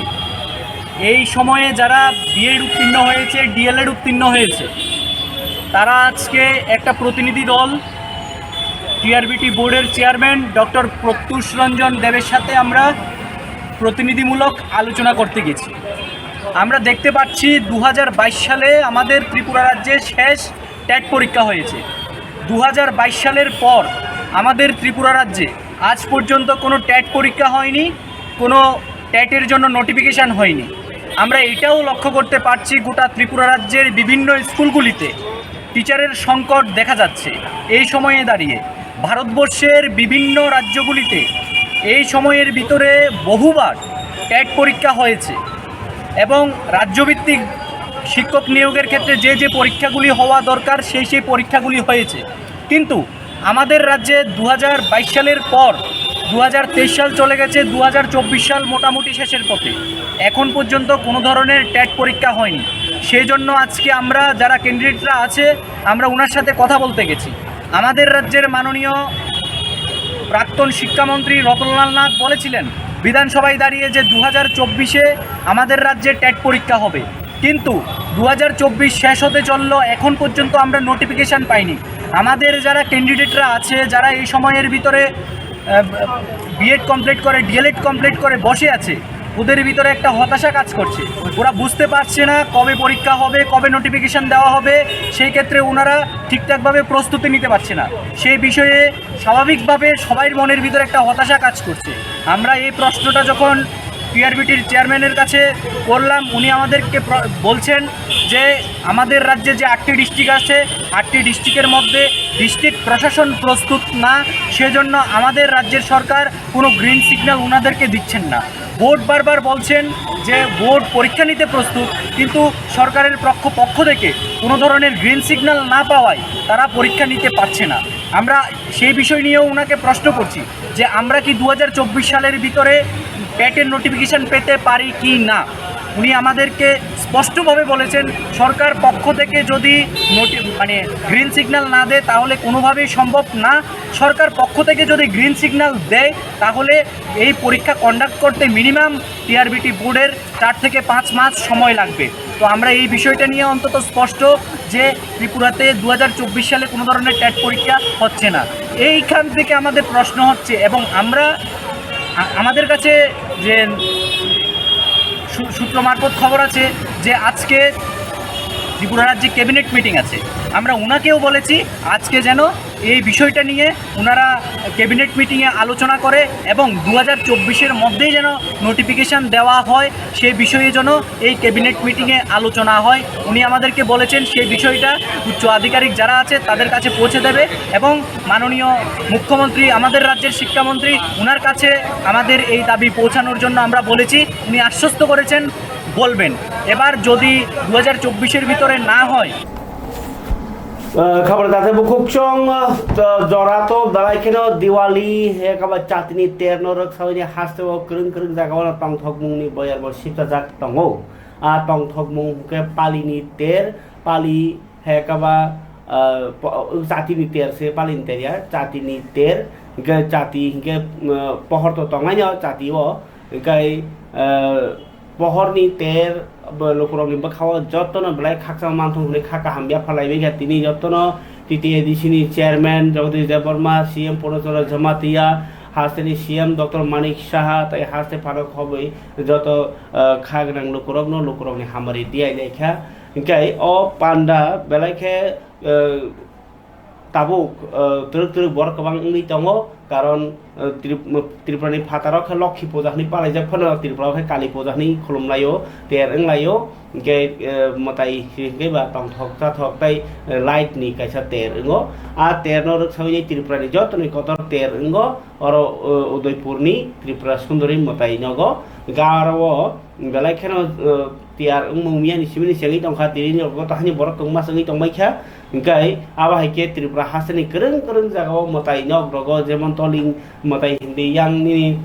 এই সময়ে যারা বিএড উত্তীর্ণ হয়েছে, ডিএলএড উত্তীর্ণ হয়েছে, তারা আজকে একটা প্রতিনিধি দল টিআরবিটি বোর্ডের চেয়ারম্যান ডক্টর প্রত্যুষ রঞ্জন দেবের সাথে আমরা প্রতিনিধিমূলক আলোচনা করতে গেছি। আমরা দেখতে পাচ্ছি দু হাজার বাইশ সালে আমাদের ত্রিপুরা রাজ্যে শেষ টেট পরীক্ষা হয়েছে। দু হাজার বাইশ সালের পর আমাদের ত্রিপুরা রাজ্যে আজ পর্যন্ত কোনো টেট পরীক্ষা হয়নি, কোনো টেটের জন্য নোটিফিকেশন হয়নি। আমরা এটাও লক্ষ্য করতে পারছি গোটা ত্রিপুরা রাজ্যের বিভিন্ন স্কুলগুলিতে টিচারের সংকট দেখা যাচ্ছে। এই সময়ে দাঁড়িয়ে ভারতবর্ষের বিভিন্ন রাজ্যগুলিতে এই সময়ের ভিতরে বহুবার টেট পরীক্ষা হয়েছে এবং রাজ্যভিত্তিক শিক্ষক নিয়োগের ক্ষেত্রে যে যে পরীক্ষাগুলি হওয়া দরকার সেই সেই পরীক্ষাগুলি হয়েছে, কিন্তু আমাদের রাজ্যে দু হাজার বাইশ সালের পর দু হাজার তেইশ সাল চলে গেছে, দু হাজার চব্বিশ সাল মোটামুটি শেষের পথে, এখন পর্যন্ত কোনো ধরনের টেট পরীক্ষা হয়নি। সেই জন্য আজকে আমরা যারা ক্যান্ডিডেটরা আছে, আমরা ওনার সাথে কথা বলতে গেছি। আমাদের রাজ্যের মাননীয় প্রাক্তন শিক্ষামন্ত্রী রতনলাল নাথ বলেছিলেন বিধানসভায় দাঁড়িয়ে যে দু হাজার চব্বিশে আমাদের রাজ্যে টেট পরীক্ষা হবে, কিন্তু দু হাজার চব্বিশ শেষ হতে চললো, এখন পর্যন্ত আমরা নোটিফিকেশন পাইনি। আমাদের যারা ক্যান্ডিডেটরা আছে, যারা এই সময়ের ভিতরে বিএড কমপ্লিট করে, ডিএলএড কমপ্লিট করে বসে আছে, ওদের ভিতরে একটা হতাশা কাজ করছে। ওরা বুঝতে পারছে না কবে পরীক্ষা হবে, কবে নোটিফিকেশন দেওয়া হবে, সেই ক্ষেত্রে ওনারা ঠিকঠাকভাবে প্রস্তুতি নিতে পারছে না। সেই বিষয়ে স্বাভাবিকভাবে সবাই মনের ভিতরে একটা হতাশা কাজ করছে। আমরা এই প্রশ্নটা যখন টিআরবিটির চেয়ারম্যানের কাছে করলাম, উনি আমাদেরকে প্র-, বলছেন যে আমাদের রাজ্যে যে আটটি ডিস্ট্রিক্ট আছে, আটটি ডিস্ট্রিক্টের মধ্যে ডিস্ট্রিক্ট প্রশাসন প্রস্তুত না, সেজন্য আমাদের রাজ্যের সরকার কোনো গ্রিন সিগন্যাল ওনাদেরকে দিচ্ছেন না। বোর্ড বারবার বলছেন যে বোর্ড পরীক্ষা নিতে প্রস্তুত, কিন্তু সরকারের পক্ষ পক্ষ থেকে কোনো ধরনের গ্রিন সিগন্যাল না পাওয়ায় তারা পরীক্ষা নিতে পারছে না। আমরা সেই বিষয় নিয়েও ওনাকে প্রশ্ন করছি যে আমরা কি দু হাজার চব্বিশ সালের ভিতরে টেটের নোটিফিকেশন পেতে পারি কি না। উনি আমাদেরকে স্পষ্টভাবে বলেছেন, সরকার পক্ষ থেকে যদি নোটি-, মানে, গ্রিন সিগন্যাল না দেয়, তাহলে কোনোভাবেই সম্ভব না। সরকার পক্ষ থেকে যদি গ্রিন সিগন্যাল দেয়, তাহলে এই পরীক্ষা কন্ডাক্ট করতে মিনিমাম টিআরবিটি বোর্ডের চার থেকে পাঁচ মাস সময় লাগবে। তো আমরা এই বিষয়টা নিয়ে অন্তত স্পষ্ট যে ত্রিপুরাতে দু হাজার চব্বিশ সালে কোনো ধরনের টেট পরীক্ষা হচ্ছে না। এইখান থেকে আমাদের প্রশ্ন হচ্ছে, এবং আমরা, আ-, আমাদের কাছে যে সূ-, সূত্র মারফত খবর আছে যে আজকে ত্রিপুরা রাজ্যে ক্যাবিনেট মিটিং আছে, আমরা ওনাকেও বলেছি আজকে যেন এই বিষয়টা নিয়ে ওনারা ক্যাবিনেট মিটিংয়ে আলোচনা করে এবং দু হাজার চব্বিশের মধ্যেই যেন নোটিফিকেশন দেওয়া হয়, সেই বিষয়ে যেন এই ক্যাবিনেট মিটিংয়ে আলোচনা হয়। উনি আমাদেরকে বলেছেন সেই বিষয়টা উচ্চ আধিকারিক যারা আছে তাদের কাছে পৌঁছে দেবে এবং মাননীয় মুখ্যমন্ত্রী, আমাদের রাজ্যের শিক্ষামন্ত্রী, ওনার কাছে আমাদের এই দাবি পৌঁছানোর জন্য আমরা বলেছি। উনি আশ্বস্ত করেছেন বলবেন। এবার যদি দু হাজার চব্বিশের ভিতরে না হয়, Khabar date bukhuk chong, jorato belai kheno Diwali, he kaba chatini ter no rwk sawi ni haste o kwrwng kwrwng jaga o tongthokmung ni boyar bo sipchajak tongo. A tongthokmung hwnkhe pali ni ter, pali he kaba, ah, po-, chati ni ter se pali ni ter ya, chati ni ter, hwnkhe chati hwnkhe, ah, pohor to tongnai no chati o, hwnkhe, ah, pohor ni ter, bo lukurok ni bwkha o joto no belai khakchang manthung hwnwi kha kaham yapharlai bai kha tini joto no T T A D C ni chairman Jagadish Debbarma, C M Purna Chandra Jamatia, haste ni C M Doctor Manik Saha, tai haste phano khobwi joto, ah, kha gwnang lukurok no lukurok ni hamari diyailai kha. Hingke o panda belai khe, eh, tabuk, eh, twrwk twrwk borok kwbang wngwi tongo, karon, eh, Trip-, Tripura ni phataro khe Lokhi puja hwnwi palaijak phano Tripura o khe Kali puja hwnwi khulumlaio, ter wnglaio, hingke, eh, mwtai hingke ba tongthok chathok tei, eh, light ni kaisa ter wngo. A ter no rwksawi Tripura ni joto ni kotor ter wngo, oro, eh, Udaipur ni Tripura Sundari mwtai nogo. Hingke aro o belai kheno, eh, tiyar wngmung miya ni simi ni chengwi tongkha, tini ni rok bo to haini borok kwbangma chengwi tongbai kha. Hingke abo hai khe Tripura haste ni kwrwng kwrwng jaga o mwtai nok rogo, jemon Toling mwtai hindi, yang nini,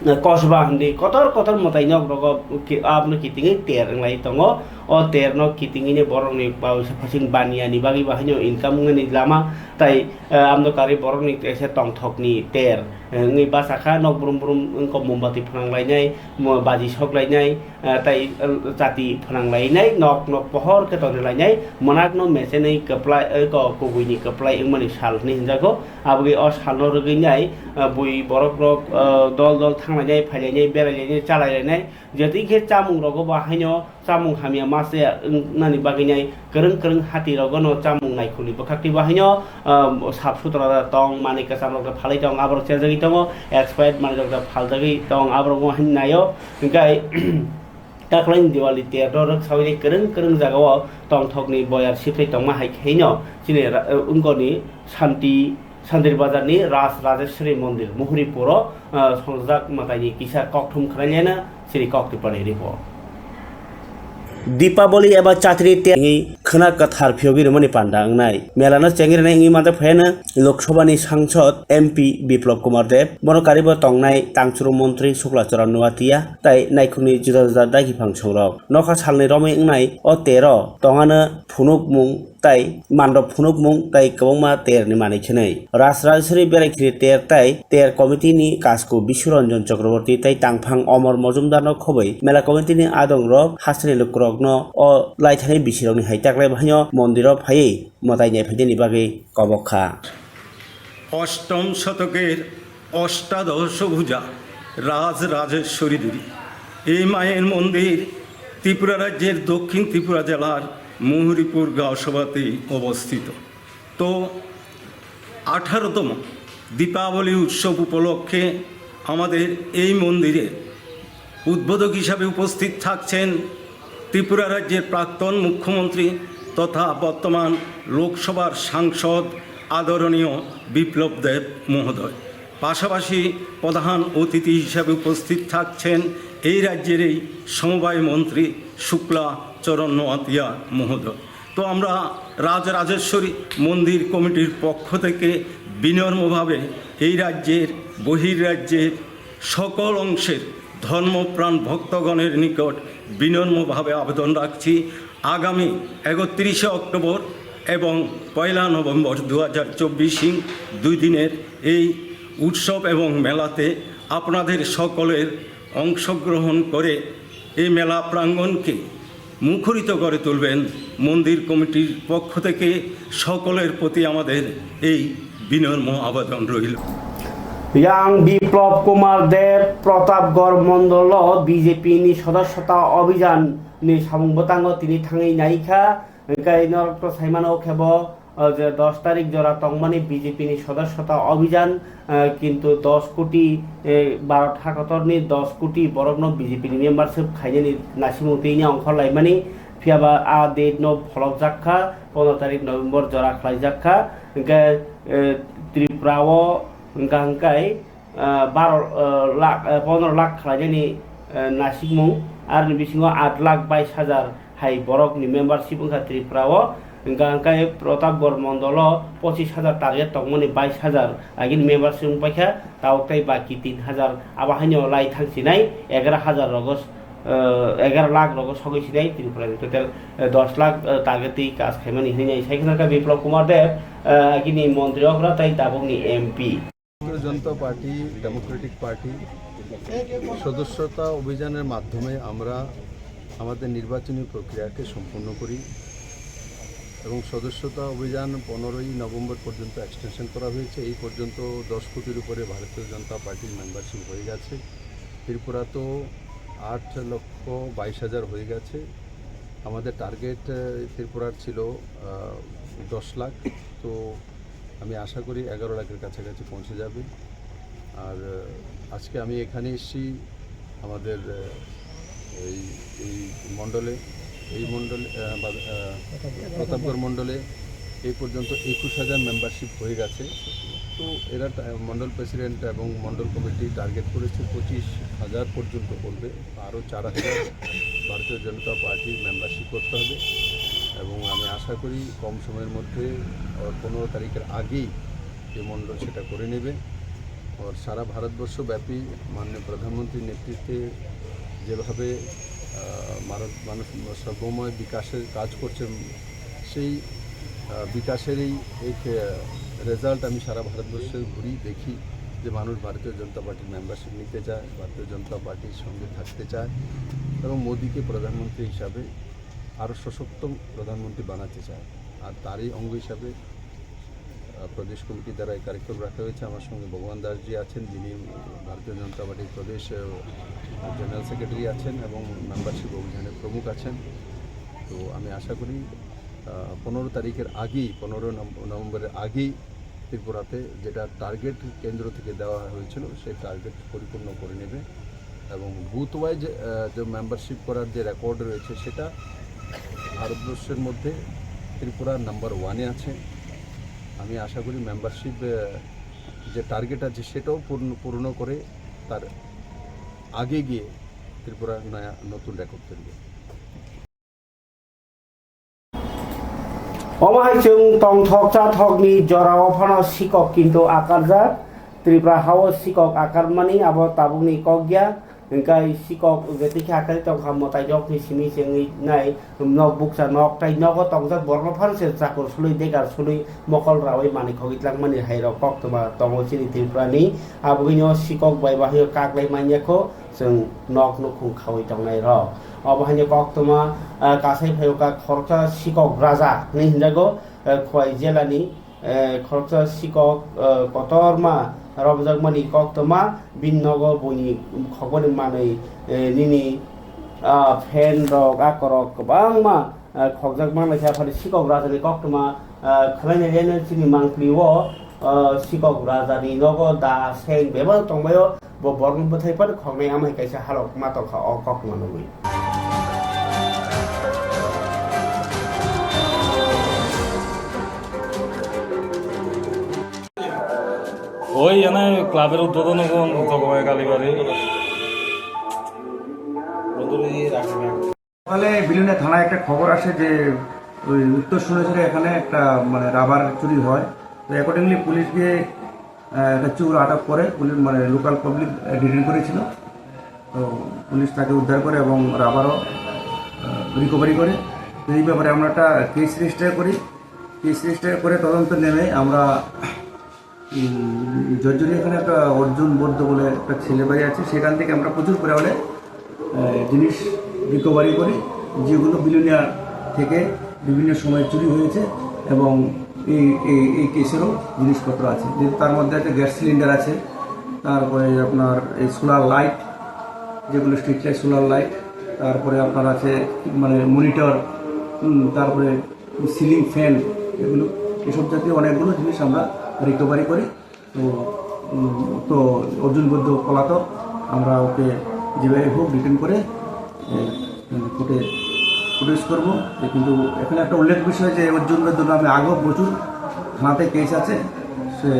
eh, Kosba hindi, kotor kotor mwtai nok rogo ki-, abono kitingwi ter wnglai tongo. O ter no kitingwi ni borok ni bawisa phasing baniya ni bagwi bo haino income wngmani lama tai, eh, amno karwi borok ni kaisa tongthok ni ter, eh, wngwi bachakha, nok brum brum wngkha, mombati phwnang lainai, mo-, baji sok lainai, eh, tai, eh, chati phwnang lainai, nok nok pohor khe tonwi lainai, mwnakno mechenwi kwplai, eh, ko-, kubuini kwplai wngmani sal hwnwi hinjago. Aboni o salno rwgwinai, eh, bui borok rok, eh, dol dol thang lainai, phai lainai, berai lainai, chalai lainai, jetwi khe chamung rogo bo haino chamung hamya ma se wngnani bagwinai kwrwng kwrwng hati rogono chamung naikhungni bwkhak twi bo haino, ah, sap sutra tong, manwi kwcham rok da phalwi tong, aborok chejagwi tongo, expired manwi rok da phaljagwi tong, aborok bo haino naio. Hingkhe taklai ni Diwali ter no rwk sawi kwrwng kwrwng jaga o tongthok ni boyar siphlai tongma hai khe no chini ra-, wngkoni shanti Sandir Bazar ni Raj Rajeshwari Mondir, Muhuripuro, ah, songjak mwtai ni kisa kokthum khwlailena chini kok Tripura ni report. Dipaboli eba chatri te wngwi khwna kwthar phiyogwi rwmani panda wngnai. Mela no chengwi rwnai wngwi manjak phaiano Lok Sabha ni sangsod M P Biplab Kumar Deb, bono karibo tongnai tangchuru montri Shukla Charan Noatia tei naikhungni juda juda dagi phangsongrok. Nokha salni romwi wngnai o tero tongano phunukmung tai mandop phunukmung tai kwbangma terni manwi khwnwi. Raj Rajeshwari berai khiri ter tai ter committee ni kasku Bishu Ranjan Chakraborty tai tangphang Omor Mojumdar no khobwi mela committee ni adong rok hasteni lukurok no o laithani bisirok ni hai taklai bahaino mondir o phaiwi mwtai nai phainani bagwi kobok kha. অষ্টম শতকের অষ্টাদশ ভুজা রাজ রাজেশ্বরী দেবী। এই মায়ের মন্দির ত্রিপুরা রাজ্যের দক্ষিণ ত্রিপুরা জেলার মুহুরীপুর গাঁওসভাতেই অবস্থিত। তো আঠারোতম দীপাবলি উৎসব উপলক্ষে আমাদের এই মন্দিরে উদ্বোধক হিসাবে উপস্থিত থাকছেন ত্রিপুরা রাজ্যের প্রাক্তন মুখ্যমন্ত্রী তথা বর্তমান লোকসভার সাংসদ আদরণীয় বিপ্লব দেব মহোদয়। পাশাপাশি প্রধান অতিথি হিসাবে উপস্থিত থাকছেন এই রাজ্যের এই সমবায় মন্ত্রী শুক্লা চরণ নোয়াতিয়া মহোদয়। তো আমরা রাজরাজেশ্বরী মন্দির কমিটির পক্ষ থেকে বিনম্রভাবে এই রাজ্যের বহির্রাজ্যের সকল অংশের ধর্মপ্রাণ ভক্তগণের নিকট বিনম্রভাবে আবেদন রাখছি, আগামী একত্রিশে অক্টোবর এবং পয়লা নভেম্বর দু হাজার চব্বিশ ইং দুই দিনের এই উৎসব এবং মেলাতে আপনাদের সকলের অংশগ্রহণ করে এই মেলা প্রাঙ্গণকে মুখরিত করে তুলবেন। মন্দির কমিটির পক্ষ থেকে সকলের প্রতি আমাদের এই বিনম্র আবেদন রইল। Yang Biplab Kumar Deb Pratapgarh Mondolo B J P ni sodosyota obhijan ni samung bwtango tini thangwi naikha. Hingkai norok to saimano khe bo, o je dos tarik jora tongmani B J P ni sodosyota obhijan, eh, kintu dos koti, eh, Bharat hakotorni dos koti borokno B J P ni membership khainani nasimung twi ni ongkhor laimani, phiyaba a date no pholokjak kha, pondro tarik November jora khlaijak kha. Hingke, eh, Tripura o hingka hingkai, ah, baro, ah, lakh, ah, pondro lakh khlainani, ah, nasikmung, aroni bisingo aat lakh bais hajar hai borokni membership wngkha Tripura o. Hingka hingkai Pratapgarh mondolo pochis hajar target tongmani bais hajar agini membership wngpaikha, tabuk tei baki tin hajar abo haino lai thangsinai egaroh hajar rogo, ah, egaroh lakh rogo sogwi sinai Tripura ni total, ah, dos lakh, ah, target twi kas khaimani hinwi nai sai khna kha Biplab Kumar Deb, ah, agini montri okra tei tabukni M P. ভারতীয় জনতা party, Democratic party সদস্যতা অভিযানের মাধ্যমে আমরা আমাদের নির্বাচনী প্রক্রিয়াকে সম্পূর্ণ করি এবং সদস্যতা অভিযান পনেরোই নভেম্বর পর্যন্ত এক্সটেনশন করা হয়েছে। এই পর্যন্ত দশ কোটির উপরে ভারতীয় জনতা পার্টির মেম্বারশিপ হয়ে গেছে। ত্রিপুরা তো আট লক্ষ বাইশ হাজার হয়ে গেছে। আমাদের টার্গেট, আহ, ত্রিপুরার ছিল, আহ, দশ লাখ। তো আমি আশা করি এগারো লাখের কাছাকাছি পৌঁছে যাবে। আর, আহ, আজকে আমি এখানে এসেছি আমাদের, আহ, এই, এই মণ্ডলে, এই মণ্ডলে, আহ, বা-, আহ, প্রতাপগড় মণ্ডলে এই পর্যন্ত একুশ হাজার মেম্বারশিপ হয়ে গেছে। তো এরা টা-, মণ্ডল প্রেসিডেন্ট এবং মণ্ডল কমিটি টার্গেট করেছে পঁচিশ হাজার পর্যন্ত করবে। আরও চার হাজার ভারতীয় জনতা পার্টির মেম্বারশিপ করতে হবে এবং আমি আশা করি কম সময়ের মধ্যে, আহ, পনেরো তারিখের আগেই এই মণ্ডল সেটা করে নেবে। আর সারা ভারতবর্ষ ব্যাপী মাননীয় প্রধানমন্ত্রীর নেতৃত্বে যেভাবে, আহ, ভারত মানুষ সর্বময় বিকাশের কাজ করছেন, সেই, আহ, বিকাশেরই এক, আহ, রেজাল্ট আমি সারা ভারতবর্ষে ঘুরি, দেখি যে মানুষ ভারতীয় জনতা পার্টির মেম্বারশিপ নিতে চায়, ভারতীয় জনতা পার্টির সঙ্গে থাকতে চায় এবং মোদীকে প্রধানমন্ত্রী হিসাবে আরও সশক্ত প্রধানমন্ত্রী বানাতে চায়। আর তারই অঙ্গ হিসাবে, আহ, প্রদেশ কমিটি দ্বারা এই কার্যক্রম রাখা হয়েছে। আমার সঙ্গে ভগবান দাসজি আছেন, যিনি ভারতীয় জনতা পার্টির প্রদেশ, আহ, জেনারেল সেক্রেটারি আছেন এবং মেম্বারশিপ অভিযানের প্রমুখ আছেন। তো আমি আশা করি, আহ, পনেরো তারিখের আগেই, পনেরো নভ-, নভেম্বরের আগেই ত্রিপুরাতে যেটা টার্গেট কেন্দ্র থেকে দেওয়া হয়েছিল, সেই টার্গেট পরিপূর্ণ করে নেবে এবং বুথ ওয়াইজ, আহ, যে মেম্বারশিপ করার যে রেকর্ড রয়েছে, সেটা ভারতবর্ষের মধ্যে ত্রিপুরা নাম্বার ওয়ানে আছে। আমি আশা করি মেম্বারশিপ, আহ, যে টার্গেট আছে, সেটাও পূর্ণ, পূর্ণ করে তার আগে গিয়ে ত্রিপুরা নয়া নতুন রেকর্ড তৈরি করবে। Omo hai chwng tongthok chathokni jorao phano sikok kintu akarjak. Tripura hao sikok akarmani abo tabukni kok ya. Hingkai sikok je tikhe akai tongkha mwtaijokni simi chengwi nai nok bukcha nok tai nogo tongjak borokno phano se chakur sului dekar sului mokol rawi manwi khogwi tlangmani hai rok koktwma tongo chini Tripurani. Abogwino sikok bai bahai kaklai manya kho. Chwng nok nukhung khaui tongnai rok. Obo haino koktwma, ah, kasai phaio ka khoroksa sikok raja hinwi hinjago, ah, Khowai jelani, eh, khoroksa sikok, ah, kotorma romjakmani koktwma bini nogo buini khokbani manwi, eh, nini, ah, fan rok akorok kwbangma, ah, khokjak manlai kha, phani sikok rajani koktwma, ah, khwlainai reno chini mangpli o, ah, sikok rajani nogo da seng bebak tongbaio. Bo borokno bwthai phano khoknai amai kaisa halok ma tongkha o koktwma nugwi. ওই এনে ক্লাবের উদ্বোধন এবং জগবায় কালীবাড়ি বন্ধুর এই রাখবেন। সকালে বিলোনিয়া থানায় একটা খবর আসে যে ওই উত্তর সোনাঝুরে এখানে একটা মানে রাবার চুরি হয়। তো অ্যাকর্ডিংলি পুলিশ গিয়ে, আহ, একটা চোর আটক করে, পুলিশ মানে লোকাল পাবলিক, আহ, ডিটেইন করেছিল। তো পুলিশ তাকে উদ্ধার করে এবং রাবারও, আহ, রিকভারি করে। তো এই ব্যাপারে আমরা একটা কেস রেজিস্টার করি। কেস রেজিস্টার করে তদন্ত নেমে আমরা উম, জর্জরি এখানে একটা অর্জুন বৈদ্য বলে একটা ছেলে বাড়ি আছে, সেখান থেকে আমরা প্রচুর পরিমাণে, আহ, জিনিস রিকভারি করি, যেগুলো বিলোনিয়া থেকে বিভিন্ন সময় চুরি হয়েছে এবং এই, এই, এই কেসেরও জিনিসপত্র আছে। যে তার মধ্যে একটা গ্যাস সিলিন্ডার আছে, তারপরে আপনার এই সোলার লাইট, যেগুলো স্ট্রিট লাইট, সোলার লাইট, তারপরে আপনার আছে মানে মনিটর, হুম, তারপরে সিলিং ফ্যান, এগুলো, এসব জাতীয় অনেকগুলো জিনিস আমরা রিকভারি করি। তো উম, তো অর্জুন বৈদ্য পলাতক, আমরা ওকে যেভাবে হোক ডিটেন করে কোর্টে প্রডিউস করবো। কিন্তু এখানে একটা উল্লেখ বিষয় যে অর্জুন বৈদ্য নামে আগেও প্রচুর থানাতে কেস আছে। সে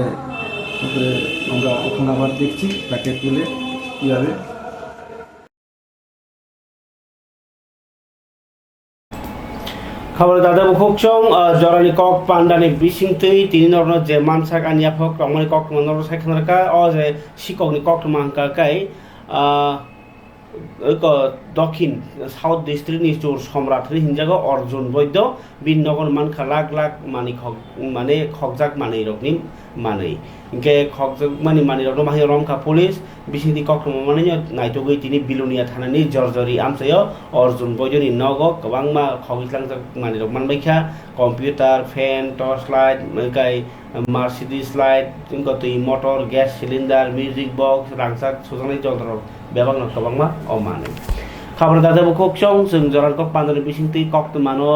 আমরা এখন আবার দেখছি তাকে তুলে কীভাবে। Khobor dada bukhuk chong, ah, jorani kok pandani bisingtwi tini norno je mansak ani yaphok tongmani koktwma norno sai khna rwkha, o je sikokni koktwma hwnkha kai, ah, eko Dokhin South District ni Chur Somrat hwnwi hinjago Arjun Boido, bini nogo mankha lak lak manwi khok, mane khokjak manwi rokni manwi. Hinkhe khokjakmani manwirokno bahai romkha police, bisingtwi koktwma manwino naitugwi tini Bilonia thanani Jorjori amchaio Arjun Boidoni nogo kwbangma khogwi tlangjak manwirok manbaikha, computer, fan, torch light, hwnkhai Mercedes light, wngkha twi motor, gas cylinder, music box, rangchak sujaknai jontro bebakno kwbangma o manwi. Khapra dada bukhuk chong, chwng jorani kok pandani bisingtwi koktwmano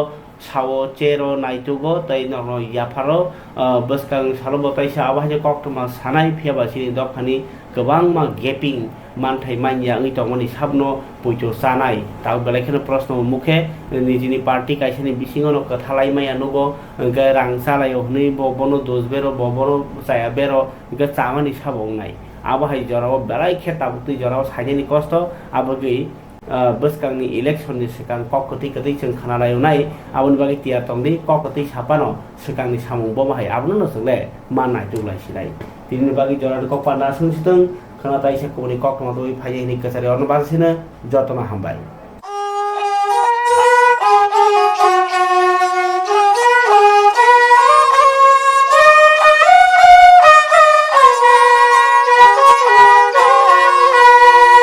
sao, chero, naitugo tei norokno yapharo, ah, bwskang salo bo taisa abo hai koktwma sanai, phiya ba chini dophani kwbangma gaping manthai manya wngwi tongmani sabno poito chanai. Tabuk belai kheno proshno mukhe nijini party kaisani bisingono kwthalai maya nugo, hwnkhe rang chalaio hwnwi bo bono dos bero, bo bono chaya bero, hwnkhe chamani sabo wngnai. Abo hai jorao belai khe tabuktwi jorao sainani kosto, abogwi ah, bwskangni election ni swkang kok kwtwi kwtwi chwng khna laio nai, aboni bagwi tiyar tong di, kok kwtwi sa phano swkangni samung bo bahai abono no chwng le ma naituk lai sinai. Tinini bagwi jorani kok panda swng si thung, khna taisa kubuni koktwma twi phai hwnwi kwchari orno bachai sino jotono hambai.